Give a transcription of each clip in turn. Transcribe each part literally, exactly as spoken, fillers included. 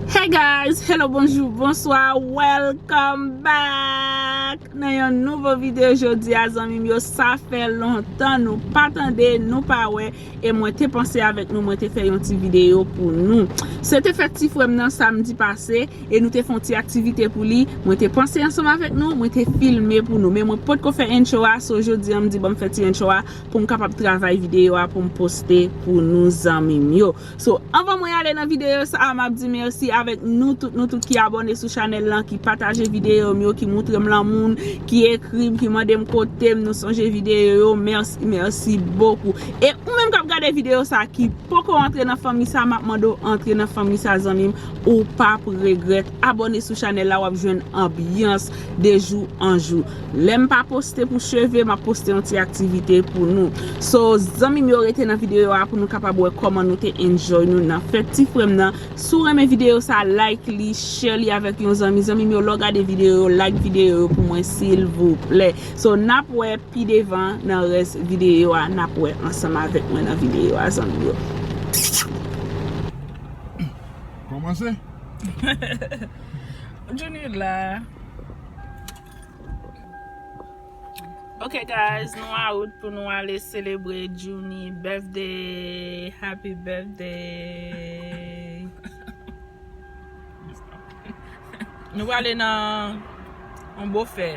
Hey guys, hello, bonjou, bonswa, welcome back nan yon nouvo videyo jodi a, zanmi m yo. Sa fè lontan nou pa tande, nou pa wè, e mwen te panse avèk nou, mwen te fè yon ti videyo pou nou. Se te fèt ti frè m nan samdi pase, e nou te fè yon ti aktivite pou li. Mwen te panse ansanm avèk nou, mwen te filme pou nou, men mwen potko fè intro a, so jodi a m di ban m fè ti intro a pou m kapab travay videyo a pou m poste pou nou, zanmi m yo. So, anvan mwen ale nan videyo sa a, m ap di mèsi avèk nou tout, nou tout ki abòne sou chanèl lan, ki pataje videyo m yo, ki montre m lanmou n, ki ekri m, ki mande m kote m, nou sonje videyo yo, mèsi, mèsi bokou. E ou menm k ap gade videyo sa a, ki poko antre nan fanmi sa a, m ap mande w antre nan fanmi sa a, zanmi m, ou p ap regrèt. Abòne sou chanèl la, w ap jwenn anbyans de jou an jou. Lè m pa poste pou cheve, m ap poste yon ti aktivite pou nou. So, zanmi m yo, rete nan videyo a pou nou kapab wè kòman nou te enjoy nou nan fèt ti frè m nan. Si w renmen videyo sa, like li, share li avèk yon zanmi. Zanmi m yo, lè w gade videyo yo, like videyo yo pou mwen, silvouplè. So, n ap wè pi devan nan rès videyo a, n ap wè ansanm avèk mwen nan videyo a, zanmi m yo. Kòmanse? Junior la. Ok, guys, nou a wout pou nou ale selebre Junie birthday. Happy birthday. Nou prale nan yon bofè.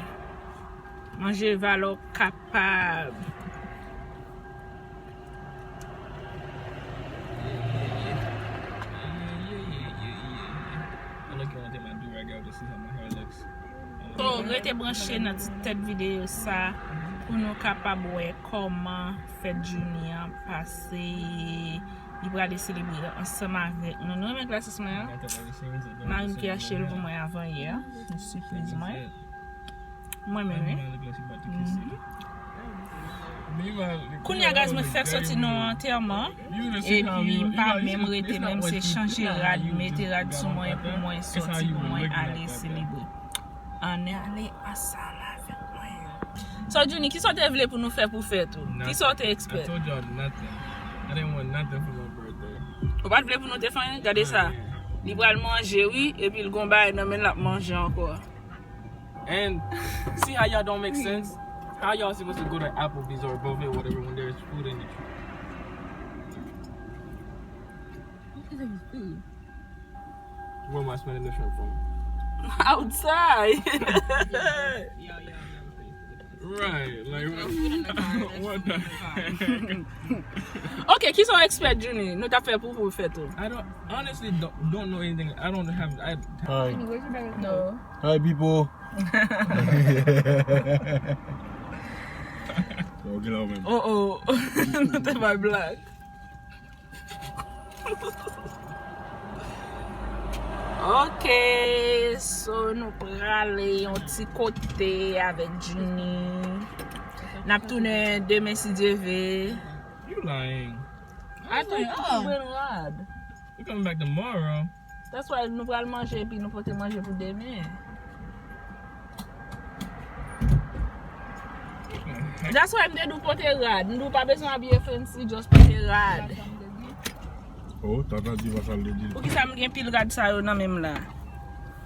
Manje valò kapab. So, rete branche nan ti tèt videyo sa pou nou kapab wè kòman fèt Junie an pase. Li prale selebre ansanm avèk nou. Nou renmen glasis mwen an? Mari m ki achte l pou mwen avan yè. Se sipriz mwen. Mwen menm, wi. Mhm. Kounye a, guys, mwen fèk soti nan antèman. Epi, m pa menm rete, menm se chanje rad, mete rad sou mwen pou mwen soti, pou mwen ale selebre. Ann ale ansanm avèk mwen. So, Junie, kisa w te vle pou nou fè pou fèt ou? Kisa w te expect? I told y'all nothing. I didn't want nothing for my birthday. Ou pa t vle pou nou te fè anyen? Gade sa. Li pral manje, wi, epi l gon bagay nan men l, l ap manje ankò. And see how y'all don't make sense? How y'all supposed to go to Applebee's or a buffet or whatever when there's food in the tree? What is this food? Where am I spending the shrimp from? Outside. Right, like, what the heck? Ok, kisa w expect, Junie? Nou t ap fè pou pou fèt ou. I don't, honestly, don't, don't know anything. I don't have, I Hi. No. Hi, people. Ok, la menm. Oh, oh. Nou te bay blag. Ok, so nou prale yon ti kote avèk Junie. N ap tounen demen si Dye ve. You lying. I thought you went rad. We coming back tomorrow. That's why nou pral manje epi nou pote manje pou demen. That's why m te di w pote rad. M di w pa bezwen abiye fancy, just pote rad. Oh, tata di pa sa l te di. Poukisa m gen pil rad sa yo nan men m la?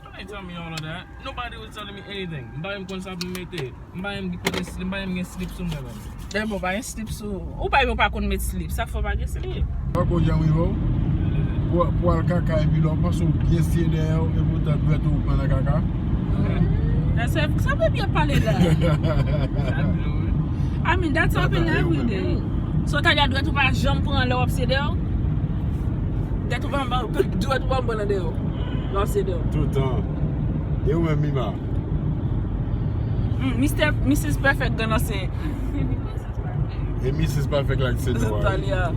Nobody told me all of that. Nobody was telling me anything. M pa menm konn sa pou m mete. M pa menm kote slip, m pa menm gen slip sou mwen menm. Dèyè mwen pa gen slip sou. Ou pa menm pa konn met slip. Sa k fè w pa gen slip? Pako jan rive w pou, pou al kaka epi lè w panse w byen siye dèyè w, epoutan dwèt ou pran nan kaka. Sa, sa, sa vle byen pale la. I mean, that's happen every day. So, ta di a dwèt ou pa janm pran lè w ap siye dèyè w? Dwèt ou pa, dwèt ou pa pran nan dèyè w lè w ap siye dèyè w? Toutan. E ou menm, Mima? Hmm, Mister, Missus Perfect grann ansent. E Missus Perfect la ki se nou a. Talia.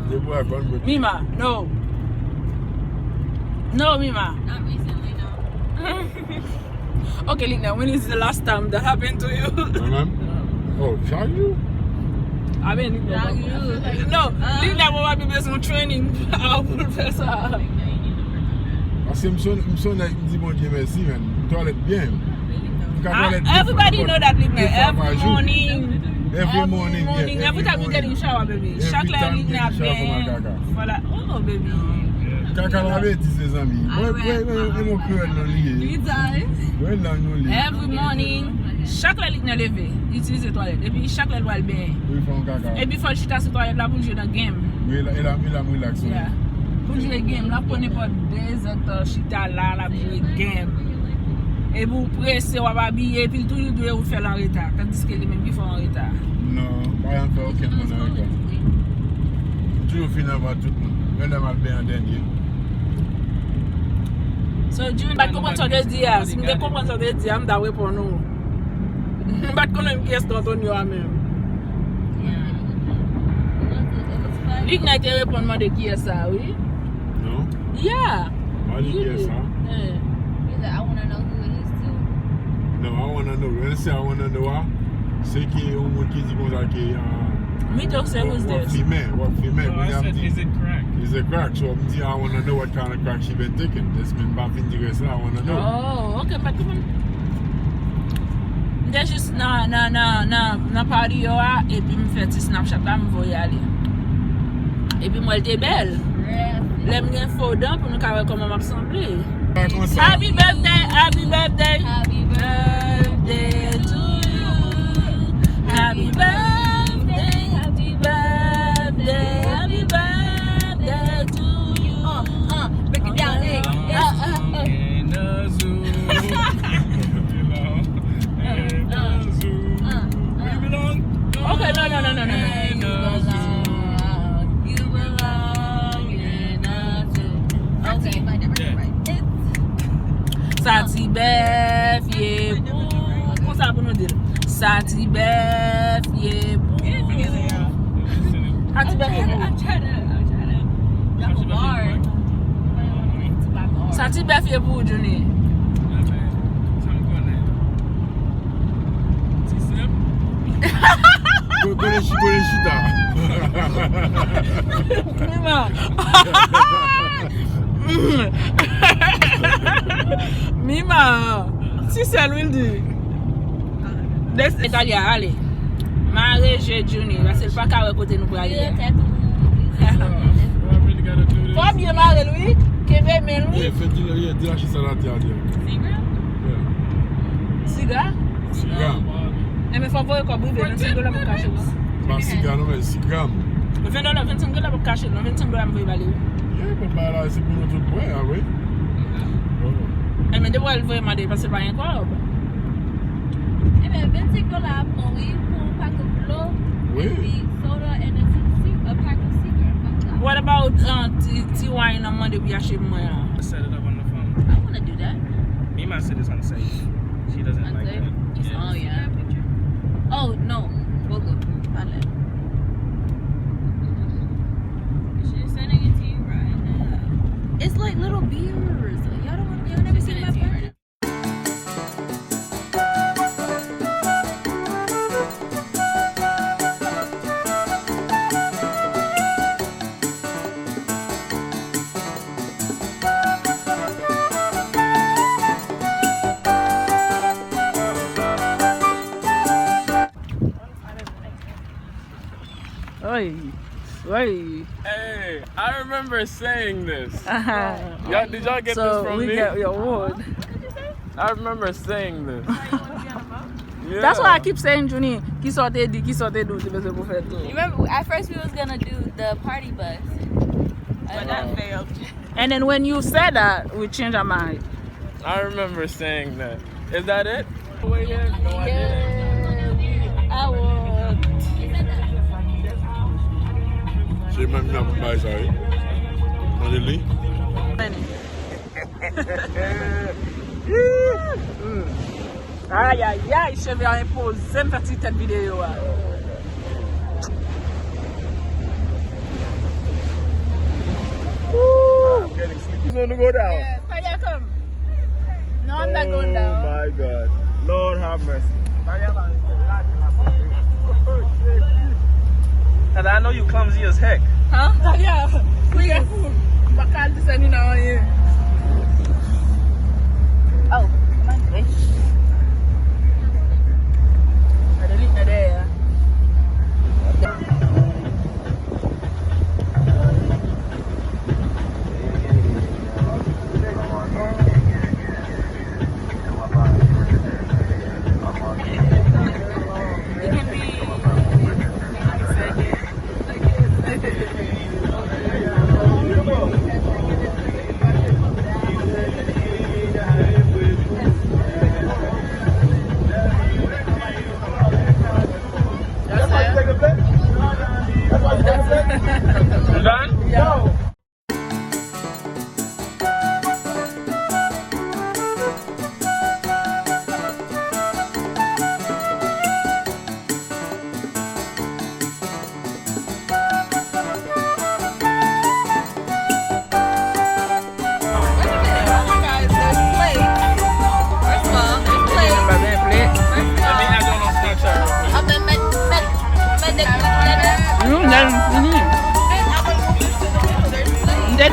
Depi w a konn mwen. Mima, no. No, Mima. Not recently, no. Ok, Lina, when is the last time that happened to you? Mwen menm? Oh, chak jou. I mean, no, Lina, mwen pa bezwen training pou l fè sa. Paske m son, m son nèg, m di Bondye mèsi, man. M twalèt byen. M ka twalèt de fwa, everybody know that, Lina. Every morning. Every morning, every time you get in shower, baby. Chak lè Lina ap gen. Voilà. Oh, baby. Kaka pa betiz, mezanmi. Mwen, mwen, mwen, mwen, mwen, kreyòl nou li ye. Li di, wi. Mwen, lang nou li ye. Every morning, chak lè Liknè leve, li itilize twalèt. Epi chak lè l pral benyen. Wi, fè yon kaka. Epi fò l chita sou twalèt la pou l jwe nan game. Wi, e la, e la, e la m relax, wi. Yeah. Pou l jwe game, l ap pran nenpòt de zèdtan chita la, l ap jwe game. Epi ou prese, w ap abiye, epi l toujou dwe ou fè l an reta. Tandiske li menm ki fè w an reta. Non, pa janm fè okenn moun an reta. M toujou fin anvan tout moun. Menm lè m al benyen an dènye. So, June, m pa t konprann sa w te di a. Si m te konprann sa w te di a, m ta reponn ou. M pa t konn menm kiyès Antonio a menm. Liknè te reponn mande kiyès sa, wi. Non. Yeah. Mande kiyès sa. Eh. He said, "I wanna know who it is too." No, I wanna know. When I say I wanna know, ah, se ke yon moun ki di konsa ke, ah, mi tou se, "Who's this?" W ap fimen, w ap fimen. No, I said, "Is it crack?" Is it crack? So, m di, "I wanna know what kind of crack she been taking." That's mean, m pa fin di rès la, I wanna know. Oh, ok, pa t konprann. M te jis nan, nan, nan, nan, nan patio a, epi m fè ti Snapchat la, m voye ale. Epi m wè l te bèl. Lè m gen fo dan pou nou ka wè kòman m ap sanble. Happy birthday, happy birthday. Happy birthday to you. Happy birthday, happy birthday, happy birthday to you. Uh, uh, break it down, hey, hey, uh, uh. Okay, no, no, no, no, no, no. You belong, you belong in a zoo. Okay. Sa ti bèf ye pou. Konsa pou nou di l. Sa ti bèf ye pou. Sa ti bèf ye pou. I'm trying to, I'm trying to drop a bar. Sa ti bèf ye pou ou, Johnny. Ti sèp. Go, go, go, chita. Mima. Mima. Ti sèl, wi, l di. Des Italia, ale. Mare je Johnny, paske l pa ka wè kote nou prale a. Fò w byen mare l, wi. Kenbe men l, wi. Yeah, fè di, yeah, di lage sa la, di, di. Siga? Siga? Siga. Enben, fò w voye kòb, wi, ven vennsenk dola pou kache l, non? Pa siga, non, men siga. Ven dola, vennsenk dola pou kache l, non? Vennsenk dola m voye ba li, wi. Yeah, men bagay la, se pou nou tout bwè, a, wi. Enben, depi w al voye mande, paske l pa gen kòb. Enben, vennsenk dola ap bon, wi, pou yon pak dlo, wi, epi soda and a, a pack of cigarette. What about, uh, ti, ti wine nan mande pou y achte pou mwen an? Set it up on the phone. I wanna do that. Mima said it's unsafe. She doesn't like that. Unsafe? Yeah. Oh, yeah. Oh, no. Bogo. Pa lè. She's sending it to you right now. It's like little beers. Y'all don't want, y'all never seen my friend? Oy. Oy. Hey, I remember saying this. Aha. Y'all, did y'all get this from me? So, we got your award. I remember saying this. Yeah. That's why I keep saying, Junie, kisa w te di, kisa w te di, w te bezwen pou fè tou. You remember, at first we was gonna do the party bus. But that failed. And then when you said that, we changed our mind. I remember saying that. Is that it? Yeah, I want. Se menm nan pou bay sa, wi. Mande li. Ayayay, cheve a enpoze m fè ti tèt videyo a. Woo! I'm getting sleepy. You want to go down? Yes, Talia, come. No, I'm not going down. Oh my God. Lord have mercy. And I know you clumsy as heck. Huh? Talia, please. M pa ka al di Selina anyen. Oh, my gosh. Gade li nan dèyè a. Gade.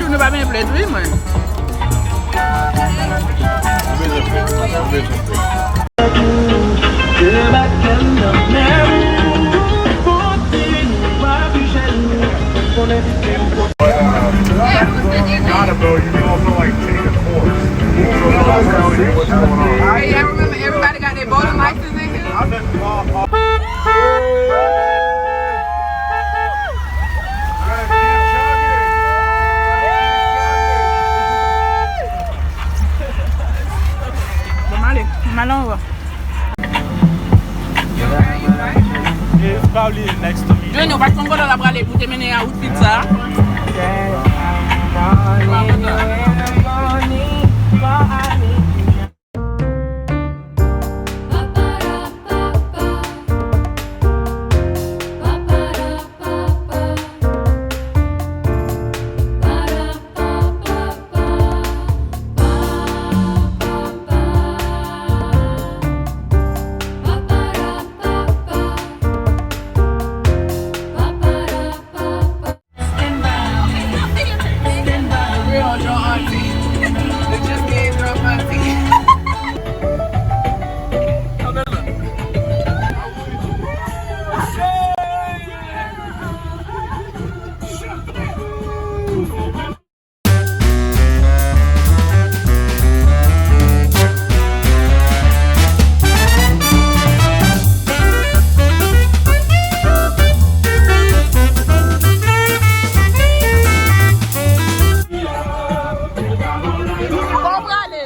Nou pa benyen plèt, wi, mwen. Ghana, bro, you know, I feel like taking a course. So that's how I know what's going on. Hey, y'all remember everybody got their boating license in here? I've been, uh, uh, Bon, m ale. M ale anvan. It's probably next to me. Junior, ou pa t konn kote l ap prale pou te mennen a outfit sa? Bon, prale.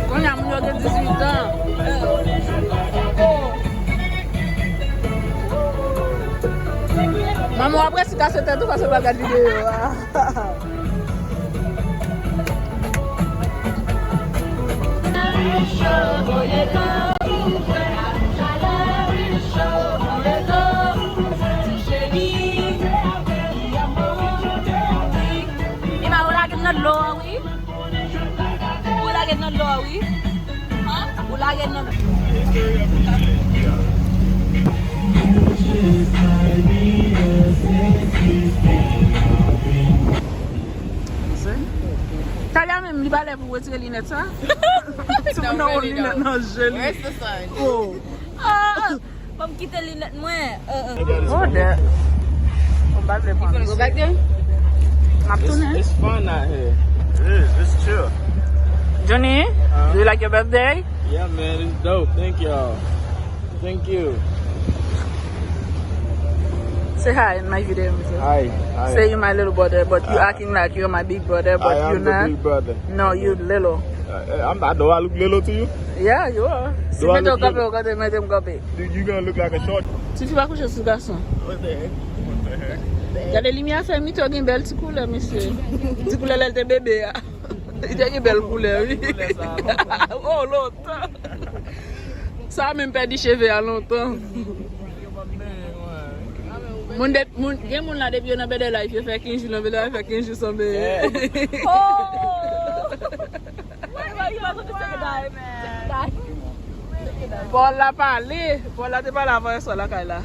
Kounye a moun yo gen dizuit an. Manman w ap resi kase tèt ou paske w pa gad videyo a. Ima, ou lage m nan dlo a, wi. Ou lage nan dlo a, wi. Ou lage nan. Talya menm, li pa lè pou retire linèt sa. Timoun nan wè linèt nan je li. Where's the sun? Oh. Ah! Ban m kite linèt mwen. Oh, that. Mwen pa vle pran. You wanna go back there? M ap tounen. It's, it's fun out here. It is. It's chill. Johnny, do you like your birthday? Yeah, man, it's dope. Thank y'all. Thank you. Say hi in my video, mister. Hi, hi. Say you my little brother, but you acting like you're my big brother, but you're not. I am the big brother. No, you little. Uh, I'm, I know I look little to you. Yeah, you are. Si mete w kanpe, ou kote mete m kanpe. You gonna look like a short. Tifi pa kouche sou gason. Gade limyè a fè Mito gen bèl ti koulè, mesye. Ti koulè lè l te bebe a. Li te gen bèl koulè, wi. Oh, lontan. Sa menm pèdi cheve a lontan. Moun de, moun, gen moun la depi yo nan Bed Life, yo fè kenz jou nan Bed Life, fè kenz jou san benyen. Oh! Paul la pale. Paul la te pale avan yè swa lakay la.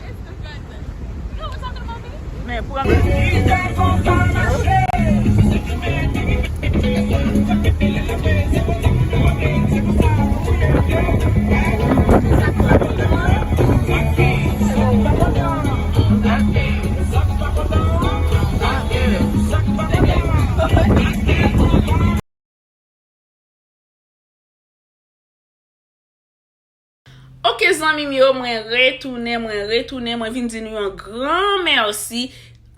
Men pou Ok, zanmi m yo, mwen retounen, mwen retounen, mwen vin di nou yon gran mèsi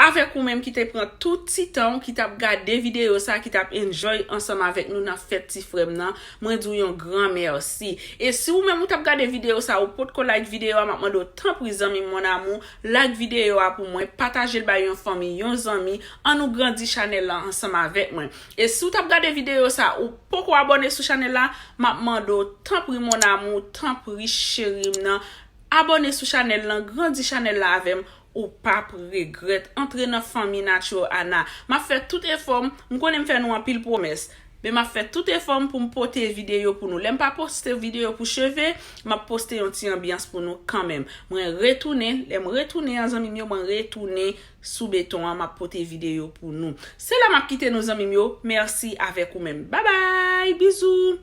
avèk ou menm ki te pran tout ti tan w ki t ap gade videyo sa, ki t ap enjoy ansanm avèk nou nan fèt ti frè m nan. Mwen di w yon gran mèsi. E si ou menm ou t ap gade videyo sa, ou potko like videyo a, m ap mande w tanpri zanmi m, mon amour, like videyo a pou mwen, pataje l bay yon fanmi, yon zanmi, ann nou grandi chanèl la ansanm avèk mwen. E si w t ap gade videyo sa, ou poko abòne sou chanèl la, m ap mande w tanpri mon amour, tanpri cheri m nan, abòne sou chanèl lan, grandi chanèl la avè m, ou p ap regrèt. Antre nan fanmi Natural Ana. M ap fè tout efò m, m konnen m fè nou anpil pwomès. Men m ap fè tout efò m pou m pote videyo pou nou. Lè m pa poste videyo pou cheve, m ap poste yon ti anbyans pou nou kanmenm. Mwen retounen, lè m retounen an zanmi m yo, mwen retounen sou beton an, m ap pote videyo pou nou. Se la m ap kite nou zanmi m yo. Mèsi avèk ou menm. Babay, bizou.